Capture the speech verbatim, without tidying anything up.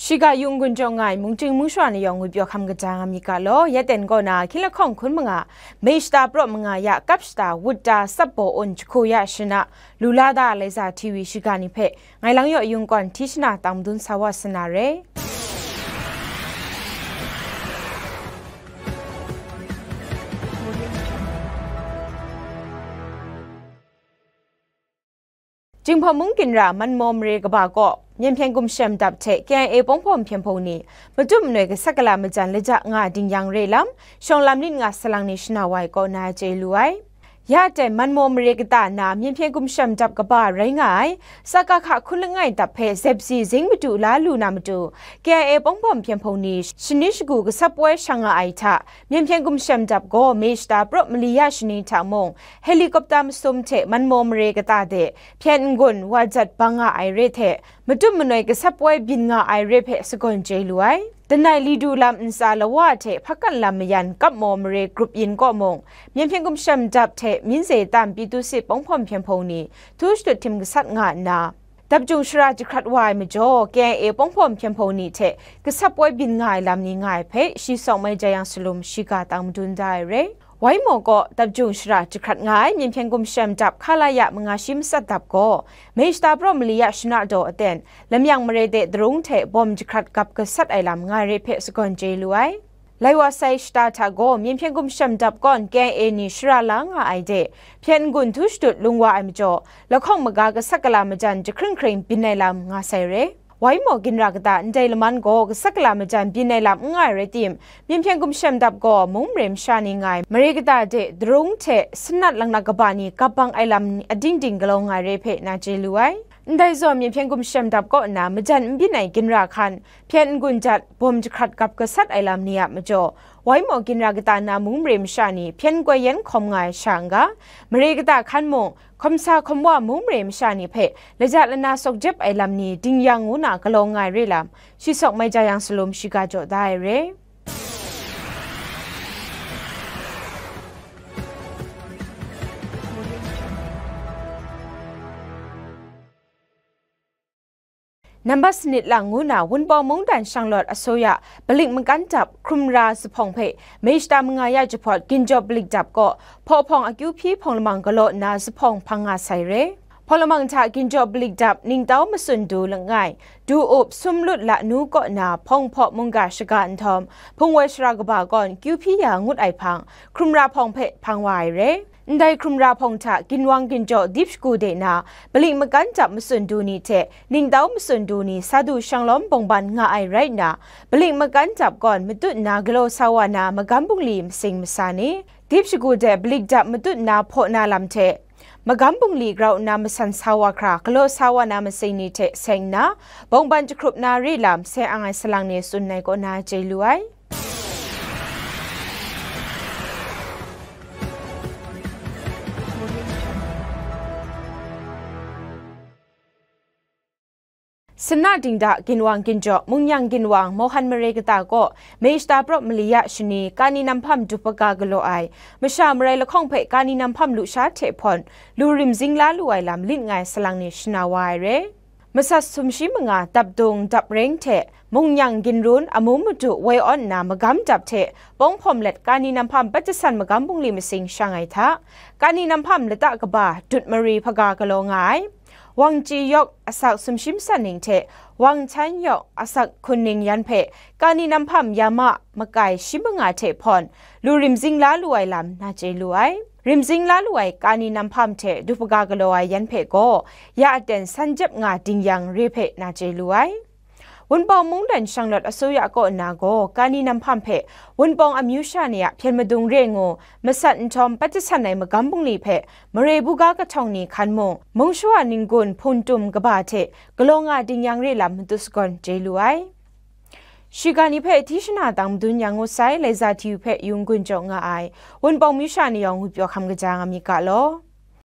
Shiga yung gun jaw nga ai mungchying mungshwa ni yawng ngwi pyaw hkam kaja nga myit ga law, ya ten kaw na hkying lahkawng hkun manga, May shata praw manga ya kap shata, wut ta, tsap baw un, jahku ya shana, lu la da, Laiza T V shiga ni hpe, ngai lang yaw yung kawn, Hti Shana tang madun sa wa sana re. Jinghpaw mung ginra Manmaw mare kaba kaw, Myen hpyen gumshem dap hte K I A pawng hpawm hpyen hpung ni, matut manoi gasat gala majan laja nga ding yang re lam, shawng lam lit nga salang ni shana wa ai kaw na chye lu ai. Ya ten Manmaw mare kata na Myen hpyen gumshem dap kaba rai nga ai, Sakahka hkun langai dap hpe zepsi zing madu la lu na matu, K I A pawng hpawm hpyen hpung ni shani shagu gasat poi shang nga ai hta, Myen hpyen gumshem dap gaw May shata praw mali ya shani hta mung, helicopter masum hte Manmaw mare kata de hpyen n-gun wa jat bang nga ai re hte, matut manoi gasat poi byin nga ai re hpe sagawn chye lu ai. Danai Lidu lam ntsa lawa hte Hpakan lam mayan Kapmaw mare grup yin kaw mung, Myen hpyen gumshem dap hte Minze tam Pyi Tu Sit pawng hpawm hpyen hpung ni, htu shadut htim gasat nga nna, dap jung shara jahkrat wa ai majaw, K I A pawng hpawm hpyen hpung ni hte gasat poi byin nga ai lam ni nga ai hpe, shi Sawk Mai Jayang Salum shiga tang madun da ai re. Waimaw kaw dap jung shara jahkrat nga ai Myen hpyen gumshem dap Khalaya manga shi matsat dap gaw, May shata praw mali ya shana daw aten, Lamyang mare de darung hte bawm jahkrat gap gasat ai lam nga ai re hpe sagawn chye lu ai. Lai wa sai shata hta gaw, Myen hpyen gumshem dap kawn K I A ni shara la nga ai de, hpyen n-gun htu shadut lung wa ai majaw, lahkawng maga gasat gala majan jahkring hkring byin ai lam nga sai re. Waimaw ginra kata ndai laman gaw gasat gala majan byin ai lam n nga ai rai tim, Myen hpyen gumshem dap gaw mung mare masha ni nga ai mare kata de darung hte sanat laknak kaba ni gap bang ai lam ading ding galaw nga ai re hpe na chye lu ai. Ndai zawn Myen hpyen gumshem dap kaw nna majan n byin ai ginra hkan, hpyen n-gun jat, bawm jahkrat gap gasat ai lam ni a majaw, Waimaw ginra kata na mung mare masha ni hpyen koi yan hkawm nga ai sha n-ga, mare kata hkan mung, hkawm sa hkawm wa mung mare masha ni hpe laja lana sawk jep ai lam ni ding yang ngu na galaw nga ai re lam, shi Sawk Mai Jayang Salum shiga jaw da ai re. Nambat sanit lang ngu na Wunpawng mungdan shanglawt asuya balik makan dap hkrum ra zuphpawng hpe May shata manga ya jahpawt ginjaw balik dap kaw, hpawhpawng akyu hpyi hpawng lamang galaw nna zuphpawng hpang nga sai re. Hpawng lamang hta ginjaw balik dap ningtau matsun du langai, du up sum lut la nu kaw na hpawng hpaw mungga shaga nhtawm, hpung woi sara kaba gawn kyu hpyi ya ngut ai hpang, hkrum ra hpawng hpe hpang wa ai re. Ndai hkrum ra hpawng hta ginwang ginjaw dip shagu de na, balik makan dap matsun du ni hte ningtau matsun du ni sa du shanglawm bawngban nga ai rai nna, balik makan dap gawn matut nna galaw sa wa na magam bungli masing masa ni, dip shagu de balik dap matut nna hpaw na lam hte, magam bungli grau nna masan sa wa hkra galaw sa wa na masing ni hte seng nna, bawngban jahkrup na re lam seng ang ai salang ni tsun ai kaw na chye lu ai. Sana dingda ginwang ginjaw, mungnyang ginwang, Mohan mare kata kaw, May shata praw mali ya shani, kani namhpam dup kaga galaw ai, masha marai lahkawng hpe kani namhpam lusha hte hpawn, lu rimzing la lu ai lam lit nga ai salang ni shana wa ai re. Masat sumshi manga dap dung, dap reng hte, mungnyang ginrun, amu madu woi awn nna magam dap hte, bawng hpawm let kani namhpam pat jasan magam bungli masing shang ai hta, kani namhpam lata kaba dut mari hpaga galaw nga ai, Wang Chyi Yawk asak sumshi masan ning hte Wang Chan Yawk asak hkun ning yan hpe kani namhpam yama makai shi manga hte hpawn lu rimzing la lu ai lam na chye lu ai. Rimzing la lu ai kani namhpam hte du hpaga galaw ai yan hpe gaw ya aten san jep nga ding yang re hpe na chye lu ai. Wunpawng mungdan shanglawt asuya kaw nna gaw, kani namhpam hpe Wunpawng amyu sha ni a hpyen madung re ngu, masat nhtawm pat jasan ai magam bungli hpe mare buga kahtawng ni hkan mung, mung shawa ninggun hpung tum kaba hte galaw nga ding yang re lam matut sagawn chye lu ai. Shiga ni hpe Hti Shana tang madun yang ngut sai, Laiza T V hpe yung gun jaw nga ai, Wunpawng amyu sha ni yawng ngwi pyaw hkam kaja nga myit ga law.